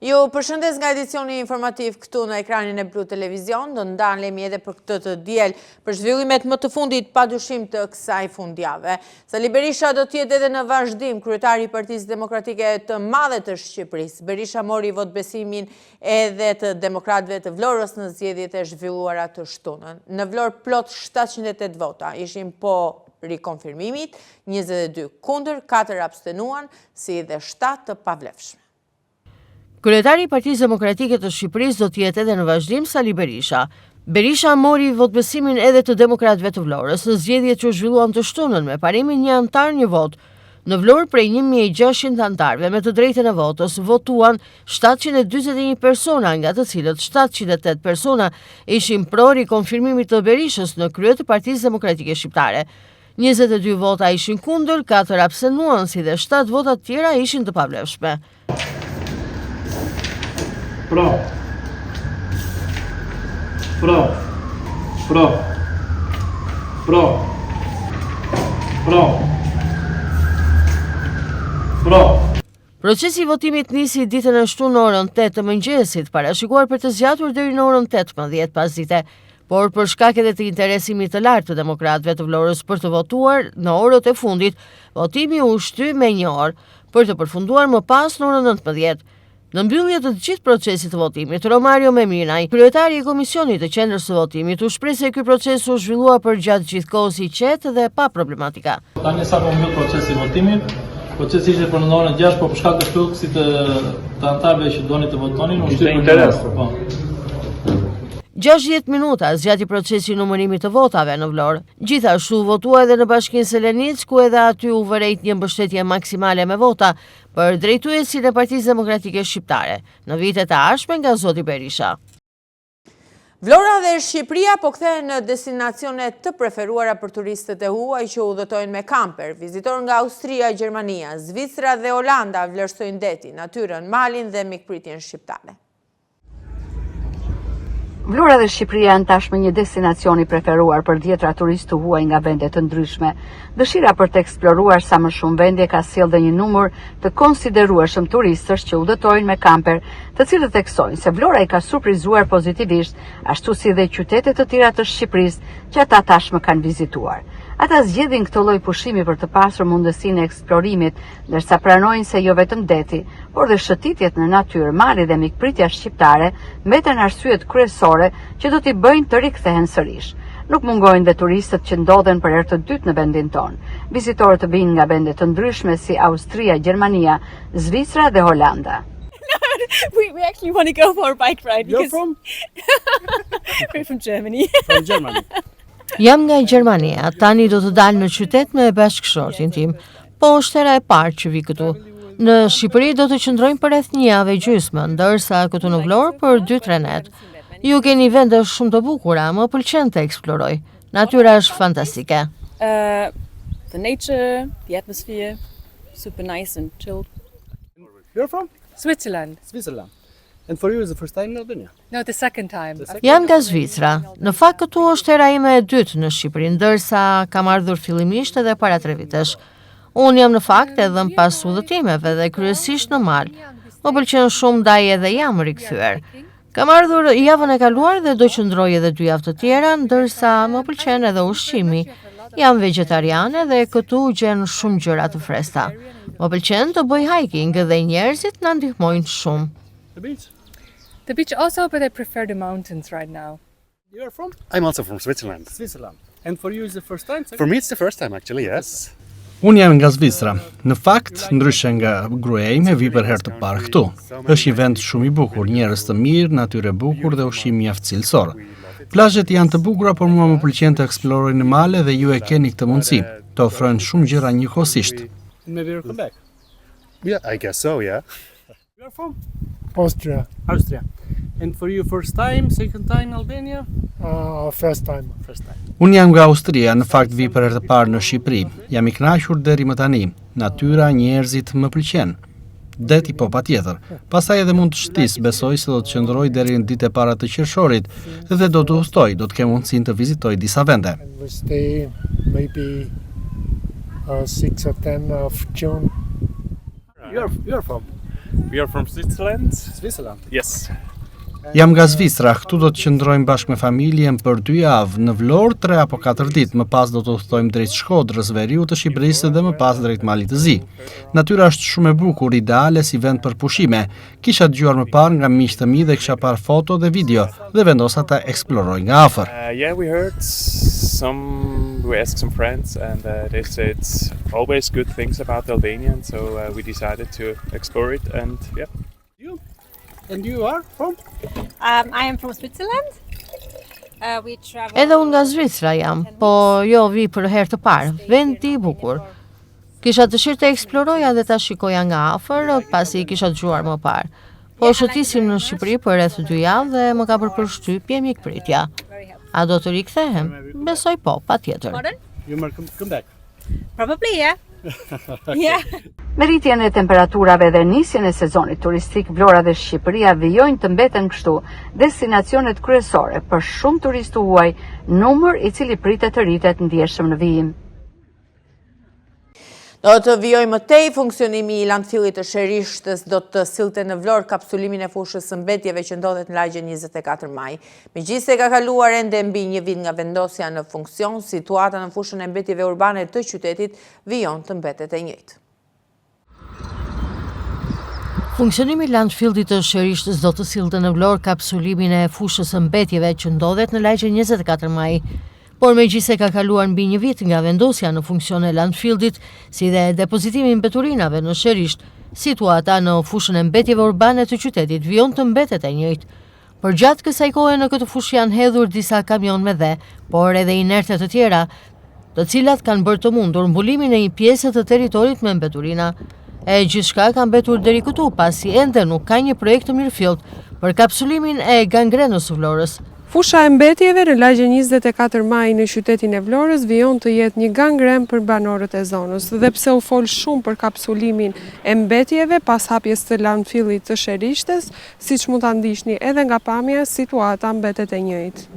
Ju përshëndes nga edicioni informativ këtu në ekranin e Blu Televizion, do ndalemi edhe për këtë të diel për zhvillimet më të fundit pa dyshim të kësaj fundjave. Sali Berisha do të jetë edhe në vazhdim kryetari i Partisë Demokratike të Madhe të Shqipërisë. Berisha mori votëbesimin edhe të demokratëve të Vlorës në zgjedhjet e zhvilluara të shtunën. Në Vlorë plot 708 vota ishin pro rikonfirmimit, 22 kundër, 4 abstenuan, si dhe 7 të pavlefshme. Kryetari i Partisë Demokratike të Shqipërisë do të jetë edhe në vazhdim Sali Berisha. Berisha mori votëbesimin edhe të demokratëve të Vlorës në zgjedhjet që u zhvilluan të shtunën me parimin një anëtar një votë. Në Vlorë prej 1600 anëtarëve me të drejtën e votës votuan 741 persona, nga të cilët 708 persona ishin pro rikonfirmimit të Berishës në krye të Partisë Demokratike Shqiptare. 22 vota ishin kundër, 4 abstenuan, si dhe 7 vota të tjera ishin të pavlefshme. Pro. Pro. Pro. Pro. Pro. Pro. Procesi i votimit nisi ditën e shtunë në orën 8 të mëngjesit, parashikuar për të zgjatur deri në orën 18 pasdite. Por për shkak edhe të interesimit të lartë të demokratëve të Vlorës për të votuar në orët e fundit, votimi u shty me një orë, për të përfunduar më pas në orën 19. Në mbyllje të gjithë procesit të votimit, Romario Meminaj, kryetari i Komisionit të Qendrës së Votimit, u shpreh se ky proces u zhvillua përgjatë gjithë kohës i qetë dhe pa problematika. Tani sapo mbyll procesi i votimit, procesi ishte për në orën 6, por për shkak të fluksit të, të anëtarëve që donin të votonin, u shty për interes. Po. 60 minuta zgjati procesi i numërimit të votave në Vlorë. Gjithashtu u votua edhe në Bashkinë Selenicë, ku edhe aty u vërejt një mbështetje maksimale me vota për drejtuesin e Partisë Demokratike Shqiptare në vitet e ardhshme nga zoti Berisha. Vlora dhe Shqipëria po kthehen në destinacione të preferuara për turistët e huaj që udhëtojnë me kamper. Vizitorë nga Austria, Gjermania, Zvicra dhe Holanda vlerësojnë detin, natyrën, malin dhe mikpritjen shqiptare. Vlora dhe Shqipëria janë tashmë një destinacion i preferuar për dhjetra turistë të huaj nga vende të ndryshme. Dëshira për të eksploruar sa më shumë vende ka sjellë dhe një numër të konsiderueshëm turistësh që udhëtojnë me kamper, të cilët theksojnë se Vlora i ka surprizuar pozitivisht, ashtu si dhe qytete të tjera të Shqipërisë që ata tashmë kanë vizituar. Ata zgjedhin këtë lloj pushimi për të pasur mundësinë e eksplorimit, ndërsa pranojnë se jo vetëm deti, por dhe shëtitjet në natyrë, mali dhe mikpritja shqiptare mbeten arsyet kryesore që do t'i bëjnë të rikthehen sërish. Nuk mungojnë dhe turistët që ndodhen për herë të dytë në vendin tonë. Vizitorët vijnë nga vende të ndryshme si Austria, Gjermania, Zvicra dhe Holanda. we, we actually want to go for a bike ride You're from? we're from Germany. From Germany. Jam nga Gjermania, tani do të dal në qytet me bashkëshortin tim. Po është hera e parë që vi këtu. Në Shqipëri do të qëndrojmë për rreth një javë e gjysmë, ndërsa këtu në Vlorë për 2-3 net. Ju keni vende shumë të bukura, më pëlqen të eksploroj. Natyra është fantastike. Uh, the nature, the atmosphere, super nice and chilled. You're from? Switzerland. Switzerland. And for you is the first time in Albania? No, the second time. The second- Jam nga Zvicra. Në fakt këtu është hera ime e dytë në Shqipëri, ndërsa kam ardhur fillimisht edhe para tre vitesh. Unë jam në fakt edhe dhënë pas udhëtimeve dhe kryesisht në mal. Më pëlqen shumë ndaj edhe jam rikthyer. Kam ardhur javën e kaluar dhe do qëndroj edhe dy javë të tjera, ndërsa më pëlqen edhe ushqimi. Jam vegetariane dhe këtu gjen shumë gjëra të freskëta. Më pëlqen të bëj hiking dhe njerëzit na ndihmojnë shumë. The beach. The beach also, but I prefer the mountains right now. You're from? I'm also from Switzerland. Switzerland. And for you is the first time? For me, it's the first time actually, yes. Unë jam nga Zvicra. Në fakt, ndryshe nga gruaja ime, vi për herë të parë këtu. Është një vend shumë i bukur, njerëz të mirë, natyrë e bukur dhe ushqim mjaft cilësor. Plazhet janë të bukura, por mua më pëlqen të eksploroj në male dhe ju e keni këtë mundësi. Të ofrojnë shumë gjëra njëkohësisht. And maybe you'll come back. Yeah, I guess so, yeah. You're from? Austria, Austria. And for you first time, second time Albania? first time. First time. Unë jam nga Austria, në fakt vi për herë të parë në Shqipëri. Jam i kënaqur deri më tani. Natyra, njerëzit më pëlqen. Deti po patjetër. Pastaj edhe mund të shëtis, besoj se do të qëndroj deri në ditë e para të qershorit dhe do të udhtoj, do të kem mundësinë të vizitoj disa vende. And we stay maybe 6 or 10 of June. You're, you're from? We are from Switzerland. Switzerland. Yes. Jam nga Zvicra, këtu do të qëndrojmë bashkë me familjen për dy javë, në Vlorë 3 apo 4 ditë, më pas do të udhëtojmë drejt Shkodrës, veriut të Shqipërisë dhe më pas drejt Malit të Zi. Natyra është shumë e bukur, ideale si vend për pushime. Kisha dëgjuar më parë nga miq të mi dhe kisha parë foto dhe video dhe vendosa ta eksploroj nga afër. Uh, yeah, we heard some, we asked some friends and uh, they said always good things about Albania, and so uh, we decided to explore it and yeah. You? And you are from? Um, I am from Switzerland. Uh, we travel Edhe unë nga Zvicra jam, po jo vi për herë të parë. Vend i bukur. Kisha dëshirë të eksploroja dhe ta shikoja nga afër, pasi kisha dëgjuar më parë. Po shëtisim në Shqipëri për rreth dy javë dhe më ka bërë përshtypje mikpritja. A do të rikthehem? Besoj po, patjetër. Pardon? You might come, come back. Probably, yeah. Yeah. Me rritjen e temperaturave dhe nisjen e sezonit turistik, Vlora dhe Shqipëria vijojnë të mbeten kështu destinacionet kryesore për shumë turistë të huaj, numër i cili pritet të rritet ndjeshëm në vijim. Do të vijojë më tej funksionimi i landfillit të Sherishtës do të sillte në Vlorë kapsulimin e fushës së mbetjeve që ndodhet në lagjen 24 maj. Megjithëse ka kaluar ende mbi një vit nga vendosja në funksion, situata në fushën e mbetjeve urbane të qytetit vijon të mbetet e njëjtë. Funksionimi i landfillit të Sherishtës do të sillte në Vlorë kapsulimin e fushës së mbetjeve që ndodhet në lagjen 24 maj. Por megjithëse ka kaluar mbi një vit nga vendosja në funksion e landfillit, si dhe depozitimi i mbeturinave në Sherisht, situata në fushën e mbetjeve urbane të qytetit vijon të mbetet e njëjtë. Përgjatë kësaj kohe në këtë fushë janë hedhur disa kamion me dhe, por edhe inerte të tjera, të cilat kanë bërë të mundur mbulimin e një pjese të territorit me mbeturina. E gjithçka ka mbetur deri këtu, pasi ende nuk ka një projekt të mirëfilltë për kapsulimin e gangrenës së Vlorës. Fusha e mbetjeve në lagjen 24 maj në qytetin e Vlorës vijon të jetë një gangren për banorët e zonës. Dhe pse u fol shumë për kapsulimin e mbetjeve pas hapjes të landfillit të Sherishtes, siç mund ta ndiqni edhe nga pamja, situata mbetet e njëjtë.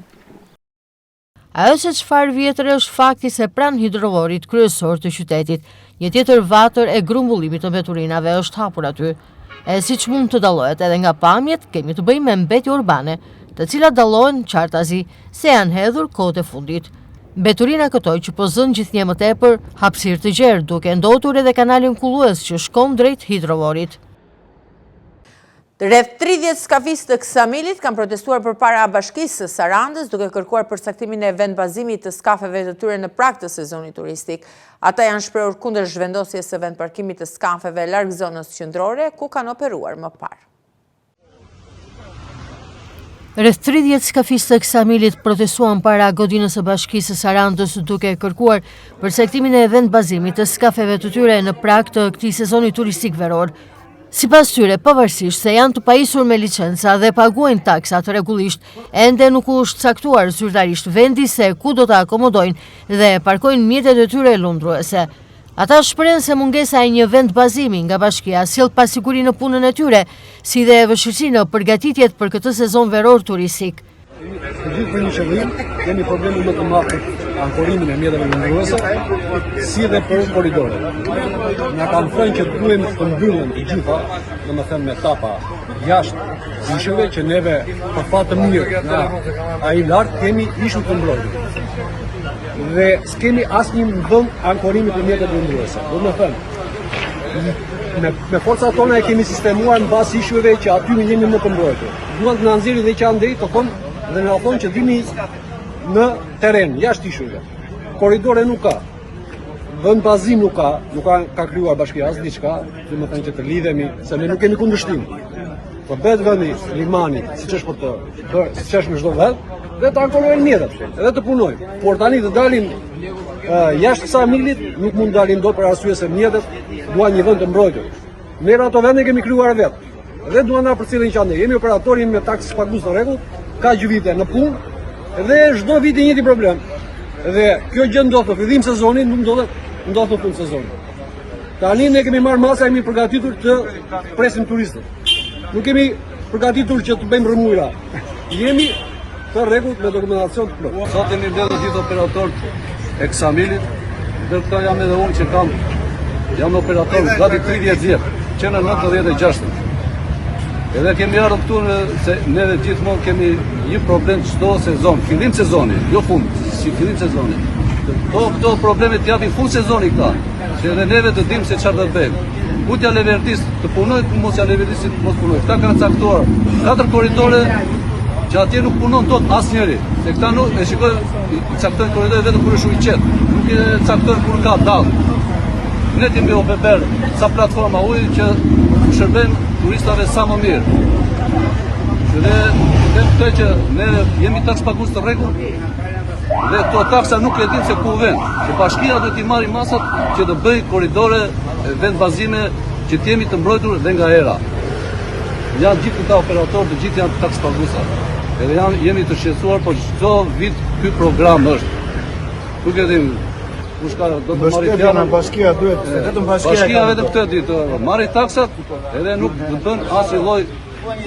Ajo se çfarë vihet re është fakti se pranë hidrovorit kryesor të qytetit, një tjetër vatër e grumbullimit të mbeturinave është hapur aty. E siç mund të dallohet edhe nga pamjet, kemi të bëjmë me mbetje urbane, të cilat dallohen qartazi se janë hedhur kohët e fundit. Mbeturina këto që po zënë gjithnjë më tepër hapësirë të gjerë, duke ndotur edhe kanalin kullues që shkon drejt hidrovorit. Rreth 30 skafistë të Ksamilit kanë protestuar përpara bashkisë së Sarandës duke kërkuar përcaktimin e vendbazimit të skafeve të tyre në prag të sezonit turistik. Ata janë shprehur kundër zhvendosjes së vendparkimit të skafeve larg zonës qendrore ku kanë operuar më parë. Rreth 30 skafistë të Ksamilit protestuan para godinës së bashkisë së Sarandës duke kërkuar përcaktimin e vendbazimit të skafeve të tyre në prag të këtij sezoni turistik veror. Sipas tyre, pavarësisht se janë të pajisur me licenca dhe paguajnë taksat rregullisht, ende nuk u është caktuar zyrtarisht vendi se ku do të akomodojnë dhe parkojnë mjetet e tyre lundruese. Ata shprehen se mungesa e një vendbazimi nga bashkia sjell pasiguri në punën e tyre, si dhe vështirësi në përgatitjet për këtë sezon veror turistik. Të gjithë për një qëllim, kemi problemin më të madh për ankorimin e mjeteve lundruese, si dhe për korridoret. Na kanë thënë që duhen të mbyllen të gjitha, domethënë me tapa jashtë ishujve që neve për fat të mirë nga ai lart kemi ishull të mbrojtur. Dhe s'kemi asnjë vend ankorimi për mjetet lundruese. Domethënë, me, me forcat tona e kemi sistemuar në bazë ishujve që aty ne jemi më të mbrojtur. Duan të na nxjerrin dhe që andej të thonë dhe na thonë që vini në terren, jashtë ishujve. Korridore nuk ka. Vend bazim nuk ka, nuk ka ka krijuar bashkia as diçka, domethënë që të lidhemi, se ne nuk kemi kundërshtim. Po bëhet vendi limani, siç është për të bërë, siç është në çdo vend, dhe të ankorojnë mjetet, edhe të punojnë. Por tani të dalim uh, jashtë Ksamilit, nuk mund të dalim dot për arsye se mjetet duan një vend të mbrojtur. Ne ato vende kemi krijuar vetë. Dhe duan na përcjellin që andej. Jemi operator, jemi me taksë pagues në rregull, kaq vite në punë dhe çdo vit i njëjti problem. Dhe kjo gjë ndodh në fillim sezonit, nuk ndodh, ndodh në fund sezonit. Tani ne kemi marrë masa, jemi përgatitur të presim turistët. Nuk kemi përgatitur që të bëjmë rrëmujra. Jemi të rregullt me dokumentacion të plotë. Sot jemi mbledhur gjithë operatorët e Ksamilit, ndër këta jam edhe unë që kam jam operator gati 30 vjet, që në 96. Edhe kemi ardhur këtu në, se neve gjithmonë kemi një problem çdo sezon, fillim sezoni, jo fund, si fillim sezoni. Këto këto probleme t'i japin fund sezoni këta, që edhe neve të dimë se çfarë do të bëjmë. Ku t'ja leverdis të punojë, ku mos ja leverdis të mos punojë. Këta kanë caktuar katër korridore që atje nuk punon dot asnjëri. Se këta nuk e shikoj i caktojnë korridore vetëm kur është shumë i qetë, nuk e caktojnë kur ka dallgë. Ne kemi oferuar sa platforma uji që u shërbejmë turistave sa më mirë. Që dhe dhe këtë që ne jemi taksapagues të rregullt dhe këto taksa nuk e dimë se ku vijnë. Që bashkia duhet t'i marrë masat që të bëjë korridore vendbazime që të jemi të mbrojtur dhe nga era. Janë gjithë këta operatorë, të gjithë janë taksapaguesa. Edhe janë jemi të shqetësuar, por çdo vit ky program është. Nuk e dim kush ka do të marrë fjalën. Bashkia duhet, se vetëm bashkia. Bashkia vetëm këtë ditë, marri taksat, edhe nuk bën asnjë lloj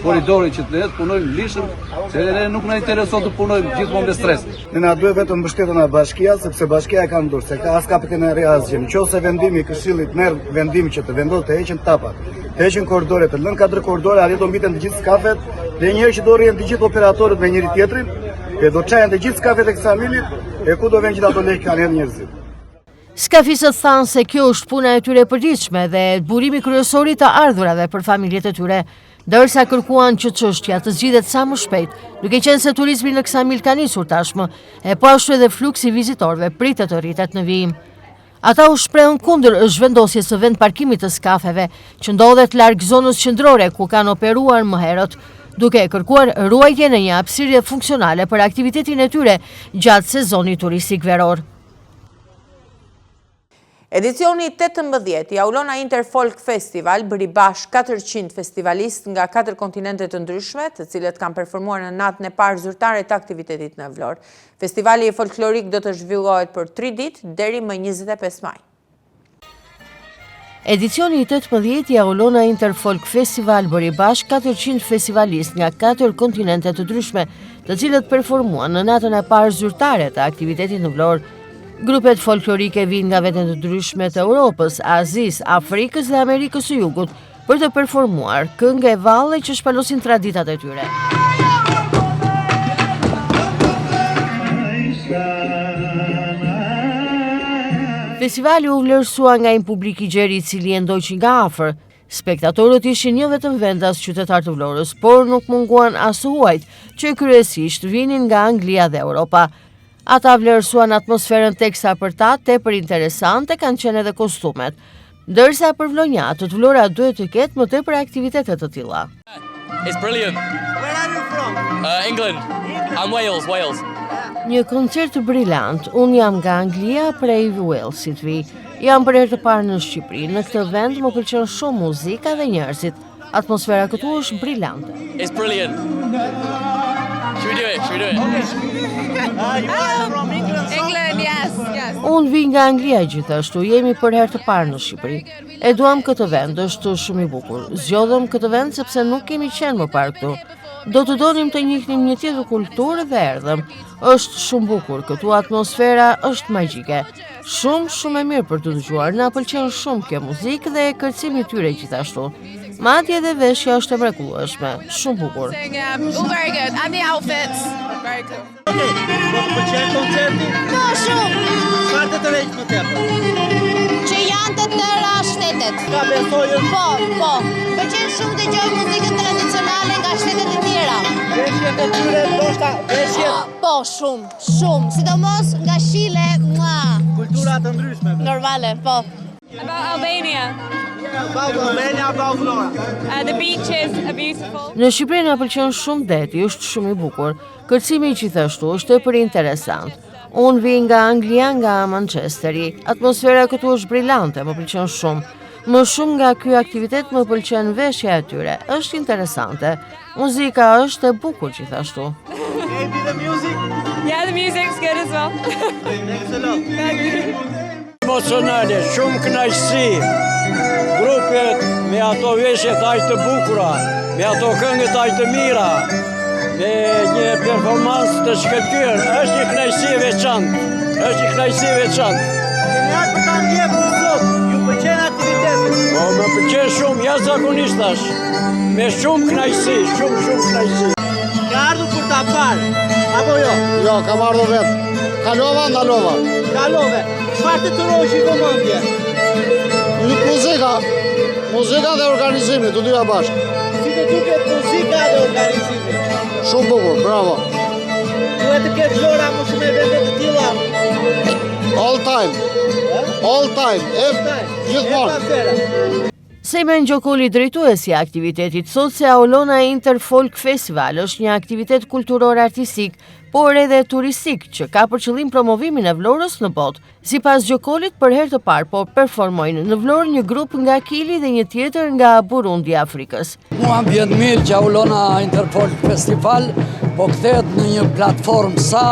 korridori që të ne të punojmë lirshëm, se edhe ne nuk na intereson të punojmë gjithmonë me stres. Ne na duhet vetëm mbështetja nga bashkia, sepse bashkia e ka në dorë, se ka as kapiteneri asgjë. Në qoftë se vendimi i këshillit merr vendim që të vendosë të heqin tapat, të heqin korridore, të lënë katër korridore, atje do mbiten të gjithë skafet, dhe një herë që do rrihen të gjithë operatorët me njëri tjetrin, e do çahen të gjithë skafet e Ksamilit, e ku do vënë gjithë ato lekë kanë hedhë njerëzit. Skafistët thanë se kjo është puna e tyre e përditshme dhe burimi kryesor i të ardhurave për familjet e tyre, ndërsa kërkuan që çështja të zgjidhet sa më shpejt, duke qenë se turizmi në Ksamil ka nisur tashmë, e po ashtu edhe fluksi i vizitorëve pritet të rritet në vijim. Ata u shprehën kundër zhvendosjes së vendparkimit të skafeve, që ndodhet larg zonës qendrore ku kanë operuar më herët, duke kërkuar ruajtjen e një hapësire funksionale për aktivitetin e tyre gjatë sezonit turistik veror. Edicioni 18 i Aulona Interfolk Festival bëri bashkë 400 festivalistë nga 4 kontinente të ndryshme, të cilët kanë performuar në natën e parë zyrtare të aktivitetit në Vlorë. Festivali folklorik do të zhvillohet për 3 ditë deri më 25 maj. Edicioni i 18 i Aulona Interfolk Festival bëri bashkë 400 festivalistë nga 4 kontinente të ndryshme, të cilët performuan në natën e parë zyrtare të aktivitetit në Vlorë. Grupet folklorike vijnë nga vende të ndryshme të Europës, Azisë, Afrikës dhe Amerikës së Jugut, për të performuar këngë e valle që shpalosin traditat e tyre. Festivali u vlerësua nga një publik i gjerë i cili e ndoqi nga afër. Spektatorët ishin jo vetëm vendas qytetarë të Vlorës, por nuk munguan as të huajt, që kryesisht vinin nga Anglia dhe Europa. Ata vlerësuan atmosferën teksa për ta tepër interesante kanë qenë edhe kostumet. Ndërsa për vlonjatët, Vlora duhet të ketë më tepër aktivitete të tilla. It's brilliant. Where are you from? Uh, England. I'm Wales, Wales. Një koncert brilant. Unë jam nga Anglia, prej Walesit vij. Jam për herë të parë në Shqipëri. Në këtë vend më pëlqen shumë muzika dhe njerëzit. Atmosfera këtu është brillante. It's brilliant. Should we do it? Should we do it? Okay. Uh, you are from England? England, yes, yes. Unë vij nga Anglia gjithashtu, jemi për herë të parë në Shqipëri. E duam këtë vend, është shumë i bukur. Zgjodhëm këtë vend sepse nuk kemi qenë më parë këtu. Do të donim të njihnim një tjetër kulturë dhe erdhëm. Është shumë bukur, këtu atmosfera është magjike. Shumë, shumë e mirë për të dëgjuar. Na pëlqen shumë kjo muzikë dhe kërcimi i tyre gjithashtu. Madje edhe veshja është e mrekullueshme, shumë bukur. Very good. And the outfits, very cool. Okej, po të pëlqen koncerti? Po, shumë. Çfarë të tërheq më tepër? Që janë të tëra shtetet. Ka besoj është? Po, po. Pëlqen shumë të dëgjoj muzikën tradicionale nga shtetet e tjera. Veshjet e tyre, ndoshta veshjet? Po, shumë, shumë. Sidomos nga Chile, mua. Kultura të ndryshme. Normale, po. About Albania. About Albania, about Vlora. Uh, the beaches are beautiful. Në Shqipëri na pëlqen shumë deti, është shumë i bukur. Kërcimi gjithashtu është tepër interesant. Unë vij nga Anglia, nga Manchesteri. Atmosfera këtu është brillante, më pëlqen shumë. Më shumë nga ky aktivitet më pëlqen veshja e tyre. Është interesante. Muzika është e bukur gjithashtu. Maybe the music? Yeah, the music's good as well. Thanks a lot. Thank you. Emocionale, shumë kënaqësi. Grupet me ato veshjet aq të bukura, me ato këngët aq të mira, me një performancë të shkëlqyer, është një kënaqësi e veçantë. Është një kënaqësi e veçantë. Keni ardhur për ta ndjekur sot, ju pëlqen aktiviteti? Po, më pëlqen shumë, jashtëzakonisht tash. Me shumë kënaqësi, shumë shumë kënaqësi. Ke ardhur për ta parë, apo jo? Jo, kam ardhur vetë. Kalova, ndalova. Kalove. Çfarë të tërhoqi vëmendje? Muzika, muzika dhe organizimi, të dyja bashkë. Si të duket muzika dhe organizimi? Shumë bukur, bravo. Duhet të ketë Vlora më shumë evente të tilla. All time. All time. E, gjithmonë. Sejmen Gjokoli, drejtuesi i aktivitetit, thotë se Aulona Interfolk Festival është një aktivitet kulturor artistik, por edhe turistik, që ka për qëllim promovimin e Vlorës në botë. Sipas Gjokolit, për herë të parë po performojnë në Vlorë një grup nga Kili dhe një tjetër nga Burundi i Afrikës. Mua më vjen mirë që Aulona Interfolk Festival po kthehet në një platformë sa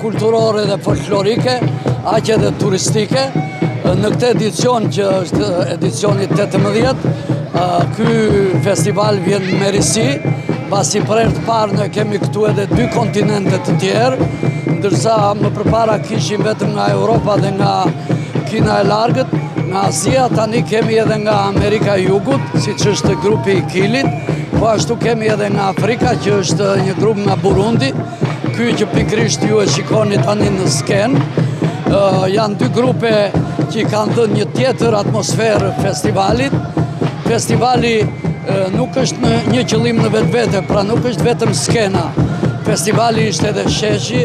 kulturore dhe folklorike, aq edhe turistike. Në këtë edicion që është edicioni 18, ky festival vjen me risi, pasi për herë të parë ne kemi këtu edhe dy kontinente të tjerë, ndërsa më përpara kishim vetëm nga Europa dhe nga Kina e largët, nga Azia tani kemi edhe nga Amerika e Jugut, siç është grupi i Kilit, po ashtu kemi edhe nga Afrika që është një grup nga Burundi, ky që pikërisht ju e shikoni tani në skenë, janë dy grupe që i kanë dhënë një tjetër atmosferë festivalit. Festivali nuk është në një qëllim në vetvete, pra nuk është vetëm skena. Festivali është edhe sheshi,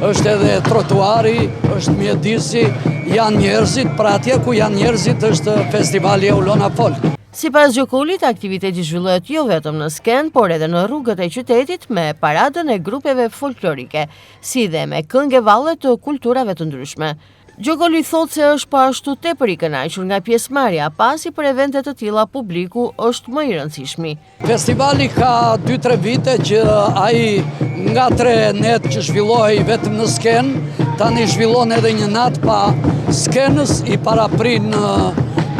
është edhe trotuari, është mjedisi, janë njerëzit, pra atje ku janë njerëzit është festivali Aulona Folk. Sipas Gjokolit, aktiviteti zhvillohet jo vetëm në skenë, por edhe në rrugët e qytetit me paradën e grupeve folklorike, si dhe me këngë e valle të kulturave të ndryshme. Gjokoli thotë se është po ashtu tepër i kënaqur nga pjesëmarrja, pasi për evente të tilla publiku është më i rëndësishmi. Festivali ka 2-3 vite që ai nga 3 net që zhvillohej vetëm në skenë, tani zhvillon edhe një natë pas skenës i paraprin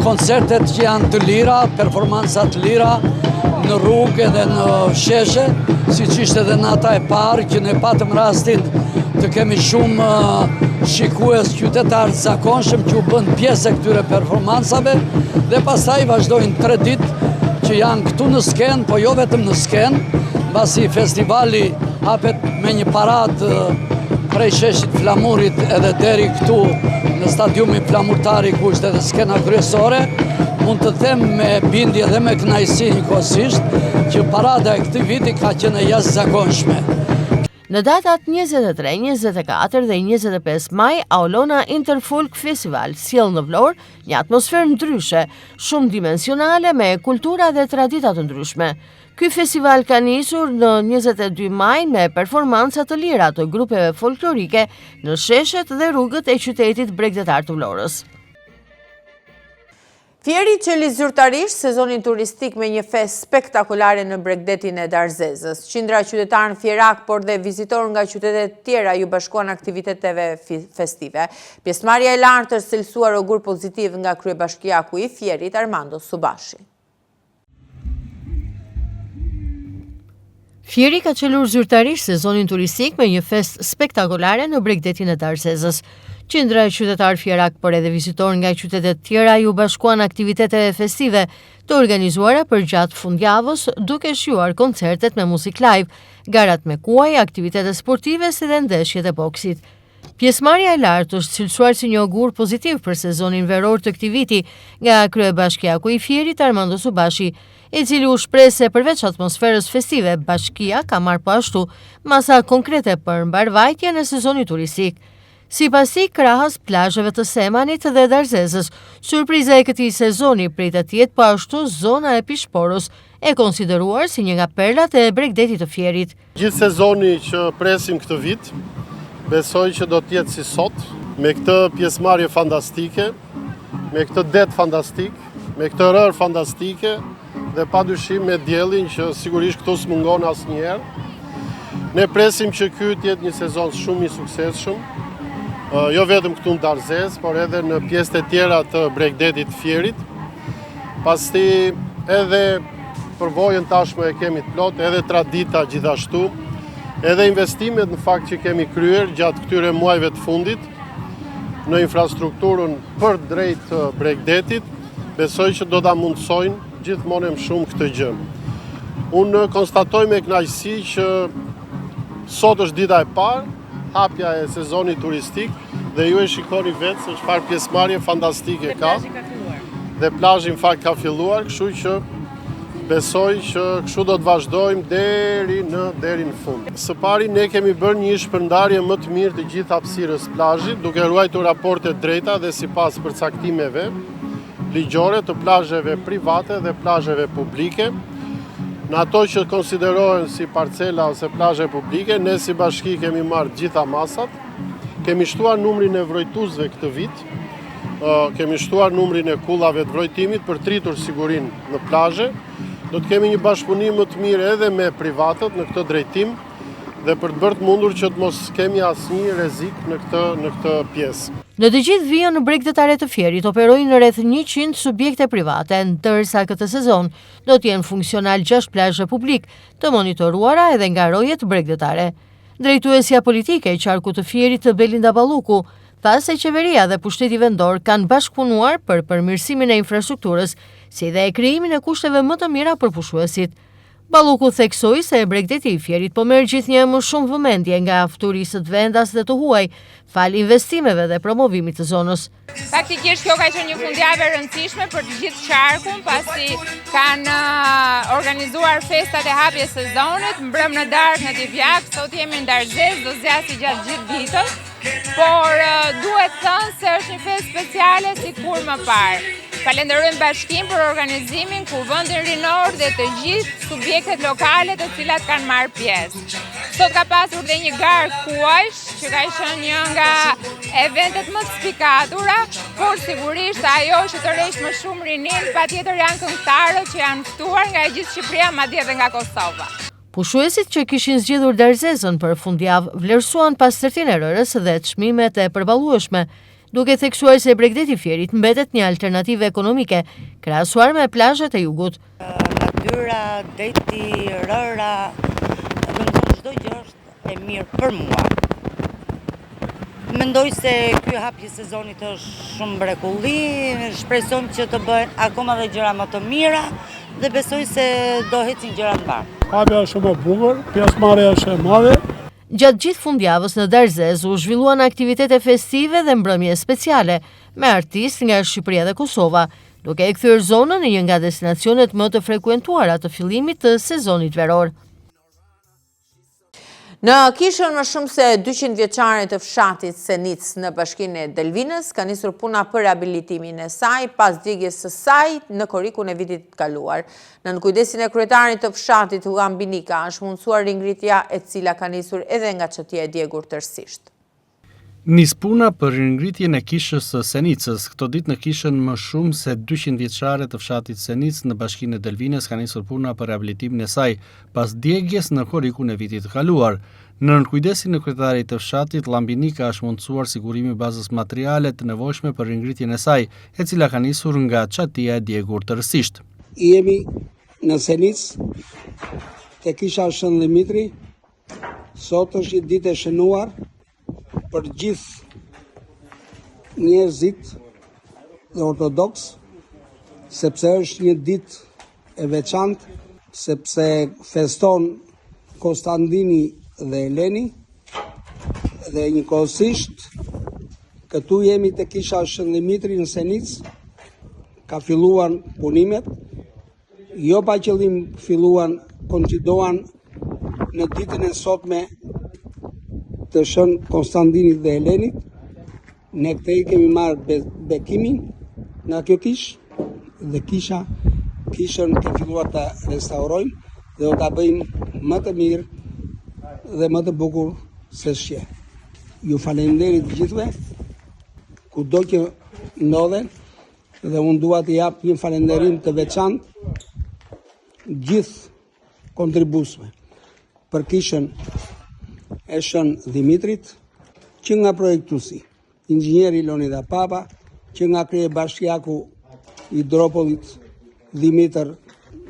koncertet që janë të lira, performanca të lira në rrugë edhe në sheshe, siç ishte edhe nata e parë që ne patëm rastin të kemi shumë shikues qytetarë të zakonshëm që u bënë pjesë e këtyre performancave dhe pastaj vazhdojnë 3 ditë që janë këtu në skenë, po jo vetëm në skenë, mbasi festivali hapet me një paradë prej sheshit Flamurit edhe deri këtu në stadiumin Flamurtari ku është edhe skena kryesore, mund të them me bindje dhe me kënaqësi njëkohësisht që parada e këtij viti ka qenë e jashtëzakonshme. Në datat 23, 24 dhe 25 maj, Aulona Interfolk Festival sjell në Vlorë një atmosferë ndryshe, shumëdimensionale me kultura dhe tradita të ndryshme. Ky festival ka nisur në 22 maj me performanca të lira të grupeve folklorike në sheshet dhe rrugët e qytetit bregdetar të Vlorës. Fieri çeli zyrtarisht sezonin turistik me një festë spektakolare në bregdetin e Darzezës. Qindra qytetarë fierakë, por dhe vizitorë nga qytete të tjera iu bashkuan aktiviteteve festive. Pjesëmarrja e lartë është cilësuar ogur pozitiv nga kryebashkiaku i Fierit, Armando Subashi. Fieri ka çelur zyrtarisht sezonin turistik me një festë spektakolare në bregdetin e Darzezës. Qindra qytetarë fierakë, por edhe vizitorë nga qytete të tjera iu bashkuan aktiviteteve festive të organizuara përgjatë fundjavës, duke shijuar koncertet me muzikë live, garat me kuaj, aktivitete sportive si dhe ndeshjet e boksit. Pjesëmarrja e lartë është cilësuar si një ogur pozitiv për sezonin veror të këtij viti nga kryebashkiaku i Fierit Armando Subashi, i cili u shpreh se përveç atmosferës festive, bashkia ka marrë po ashtu masa konkrete për mbarëvajtjen e sezonit turistik. Sipas tij, krahas plazheve të Semanit dhe Darzezës, surpriza e këtij sezoni pritet të jetë po ashtu zona e Pishë Poros, e konsideruar si një nga perlat e bregdetit të Fierit. Gjithë sezoni që presim këtë vit, besoj që do të jetë si sot, me këtë pjesëmarrje fantastike, me këtë det fantastik, me këtë rërë fantastike dhe pa dyshim me diellin që sigurisht këtu s'mungon asnjëherë. Ne presim që ky të jetë një sezon shumë i suksesshëm, jo vetëm këtu në Darzezë, por edhe në pjesët e tjera të bregdetit të Fierit. Pasi edhe përvojën tashmë e kemi të plotë, edhe tradita gjithashtu, edhe investimet në fakt që kemi kryer gjatë këtyre muajve të fundit në infrastrukturën për drejt bregdetit, besoj që do ta mundësojnë gjithmonë e më shumë këtë gjë. Unë konstatoj me kënaqësi që sot është dita e parë, hapja e sezonit turistik dhe ju e shikoni vetë se çfarë pjesëmarrje fantastike ka. Dhe plazhi ka filluar. Dhe plazhi në fakt ka filluar, kështu që besoj që kështu do të vazhdojmë deri në deri në fund. Së pari ne kemi bërë një shpërndarje më të mirë të gjithë hapësirës plazhit, duke ruajtur raportet e drejta dhe sipas përcaktimeve ligjore të plazheve private dhe plazheve publike. Në ato që konsiderohen si parcela ose plazhe publike, ne si bashki kemi marrë gjitha masat. Kemi shtuar numrin e vrojtuesve këtë vit, kemi shtuar numrin e kullave të vrojtimit për të rritur sigurinë në plazhe. Do të kemi një bashkëpunim më të mirë edhe me privatët në këtë drejtim dhe për të bërë të mundur që të mos kemi asnjë rrezik në këtë në këtë pjesë. Në të gjithë vijën bregdetare të Fierit operojnë rreth 100 subjekte private, ndërsa këtë sezon do të jenë funksional 6 plazhe publike, të monitoruara edhe nga rojet bregdetare. Drejtuesja politike e qarkut të Fierit Belinda Balluku tha se qeveria dhe pushteti vendor kanë bashkëpunuar për përmirësimin e infrastrukturës, si dhe krijimin e kushteve më të mira për pushuesit. Balluku theksoi se bregdeti i Fierit po merr gjithnjë e më shumë vëmendje nga turistët vendas dhe të huaj, falë investimeve dhe promovimit të zonës. Faktikisht kjo ka qenë një fundjavë e rëndësishme për të gjithë qarkun, pasi kanë uh, organizuar festat e hapjes së sezonit, mbrëm në darkë në Divjakë, sot jemi në Darzezë, do zgjasi gjatë gjithë ditës. Por duhet thënë se është një festë speciale si kurrë më parë. Falenderojmë bashkinë për organizimin, kuvendin rinor dhe të gjithë subjektet lokale të cilat kanë marrë pjesë. Sot ka pasur dhe një garë kuajsh, që ka qenë një nga eventet më të spikatura, por sigurisht ajo që tërheq më shumë rininë, patjetër janë këngëtarët që janë ftuar nga e gjithë Shqipëria, madje edhe nga Kosova. Pushuesit që kishin zgjedhur Darzezën për fundjavë vlerësuan pastërtinë e rërës dhe çmimet e përballueshme, duke theksuar se bregdeti i Fierit mbetet një alternativë ekonomike krahasuar me plazhet e jugut. Natyra, deti, rëra, domethënë çdo gjë është e mirë për mua. Mendoj se ky hapje i sezonit është shumë mrekulli, shpresojmë që të bëhen akoma dhe gjëra më të mira dhe besoj se do ecin gjërat mbarë. Hapja është shumë e bukur, pjesëmarrja është e madhe. Gjatë gjithë fundjavës në Darzezë u zhvilluan aktivitete festive dhe mbrëmje speciale me artistë nga Shqipëria dhe Kosova, duke e kthyer zonën në një nga destinacionet më të frekuentuara të fillimit të sezonit veror. Në kishën më shumë se 200 vjeçare të fshatit Senicë në bashkinë e Delvinës, ka nisur puna për rehabilitimin e saj pas djegies së saj në korrikun e vitit të kaluar. Nën kujdesin e kryetarit të fshatit Llambi Nika, është mundësuar ringritja e cila ka nisur edhe nga çatia e djegur tërësisht. Nis puna për ringritjen e Kishës së Senicës. Këto ditë në kishën më shumë se 200 vjeçare të fshatit Senicë në bashkinë e Delvinës ka nisur puna për rehabilitimin e saj pas djegies në korrikun e vitit të kaluar. Nën kujdesin e kryetarit të fshatit, Llambi Nika është mundësuar sigurimi i bazës materiale të nevojshme për ringritjen e saj, e cila ka nisur nga çatia e djegur tërësisht. Jemi në Senicë, te kisha Shën Dhimitri, Sot është një ditë e shënuar për gjithë njerëzit dhe ortodoks, sepse është një ditë e veçantë, sepse feston Konstandini dhe Eleni dhe njëkohësisht këtu jemi te kisha Shën Dhimitri në Senicë, ka filluar punimet Jo pa qëllim filluan, koinciduan në ditën e sotme të Shën Konstandinit dhe Elenit. Ne këtej kemi marrë bekimin nga kjo kishë dhe kisha kishën ke filluar ta restaurojmë dhe do ta bëjmë më të mirë dhe më të bukur se ç'qe. Ju faleminderit të gjithëve kudo që ndodhen Dhe unë dua të jap një falënderim të veçantë gjithë kontribuesve për kishën e Shën Dhimitrit, që nga projektuesi, inxhinieri Lonida Papa, që nga kryebashkiaku i Dropullit Dhimitër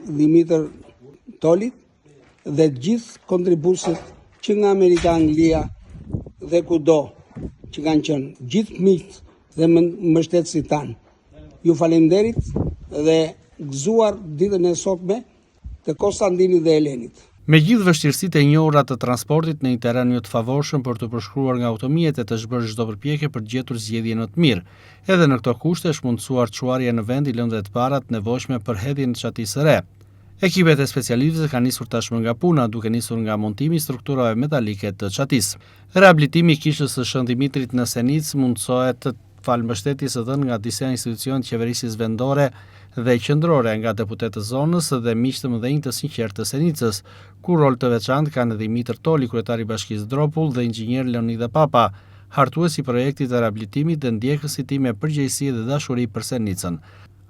Dhimitër Tolit dhe gjithë kontribuesit që nga Amerika, Anglia dhe kudo që kanë qenë, gjithë miqtë dhe mbështetësit tanë. Ju faleminderit dhe gëzuar ditën e sotme. të Kostandinit dhe Elenit. Me gjithë vështirësitë e njohura të transportit në një terren jo të favorshëm për t'u përshkruar nga automjetet, është bërë çdo përpjekje për të gjetur zgjidhjen më të mirë. Edhe në këto kushte është mundësuar çuarja në vend i lëndëve të para të nevojshme për hedhjen e çatisë së re. Ekipet e specialistëve kanë nisur tashmë nga puna, duke nisur nga montimi i strukturave metalike të çatisë. Rehabilitimi i Kishës së Shën Dhimitrit në Senicë mundësohet falë mbështetjes së dhënë nga disa institucione të qeverisjes vendore dhe qendrore, nga deputetë të zonës dhe miq të mëdhenj të sinqertë të Senicës, ku rol të veçantë kanë Dhimitër Toli, kryetar i Bashkisë Dropull dhe inxhinier Leonidha Papa, hartues i projektit të rehabilitimit dhe ndjekës i tij me përgjegjësi dhe dashuri për Senicën.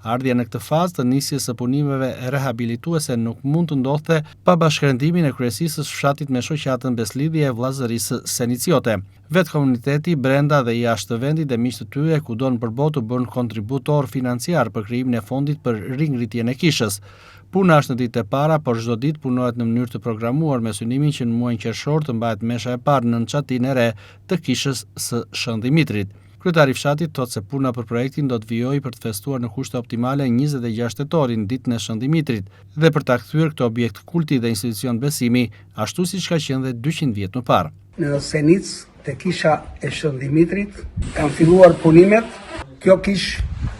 Ardhja në këtë fazë të nisjes së punimeve rehabilituese nuk mund të ndodhte pa bashkërendimin e kryesisë së fshatit me shoqatën Besëlidhja e Vëllazërisë Seniciote. Vetë komuniteti, brenda dhe jashtë vendit dhe miq të tyre kudo nëpër botë u bënë kontributorë financiarë për krijimin e fondit për ringritjen e kishës. Puna është në ditët e para, por çdo ditë punohet në mënyrë të programuar me synimin që në muajin qershor të mbahet mesha e parë nën çatinë e re të kishës së Shën Dhimitrit. Kryetari i fshatit thotë se puna për projektin do të vijojë për të festuar në kushte optimale 26 tetorin, ditën e Shën Dhimitrit, dhe për ta kthyer këtë objekt kulti dhe institucion besimi, ashtu siç ka qenë dhe 200 vjet më parë. Në Senicë, te kisha e Shën Dhimitrit, kanë filluar punimet. Kjo kishë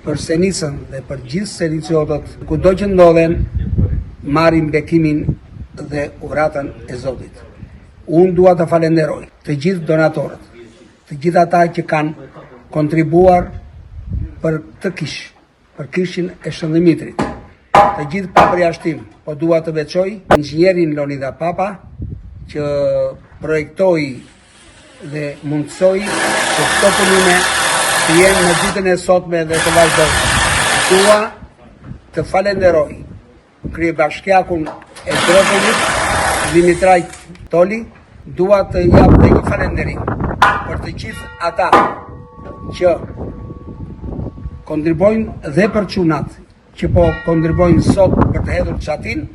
për Senicën dhe për gjithë seniciotët, kudo që ndodhen, marrin bekimin dhe uratën e Zotit. Unë dua të falenderoj të gjithë donatorët, të gjithë ata që kanë kontribuar për këtë kishë. për kishën e Shën Dhimitrit. Të gjithë pa përjashtim, po dua të veçoj inxhinierin Leonidha Papa që projektoi dhe mundësoi që këto punime të jenë në ditën e sotme dhe të vazhdojnë. Dua të falenderoj kryebashkiakun e Dropullit, Dhimitraq Toli, dua të jap dhe një falenderim për të gjithë ata që kontribuojnë dhe për çunat që po kontribuojnë sot për të hedhur çatinë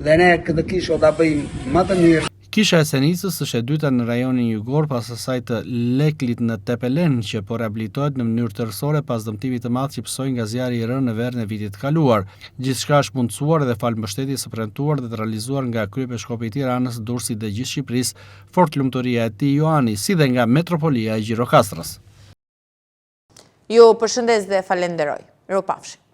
dhe ne këtë kishë do ta bëjmë më të mirë. Kisha e Senicës është e dyta në rajonin jugor pas asaj të Leklit në Tepelenë, që po rehabilitohet në mënyrë tërësore pas dëmtimit të madh që pësoi nga zjarri i rënë në verën e vitit të kaluar. Gjithçka është mundësuar edhe falë mbështetjes së premtuar dhe të realizuar nga Kryepeshkopi i Tiranës, Durrësit dhe gjithë Shqipërisë, Fortlumturia e Tij Joani, si dhe nga Metropolia e Gjirokastrës. Ju përshëndes dhe falenderoj. Mirupafshim.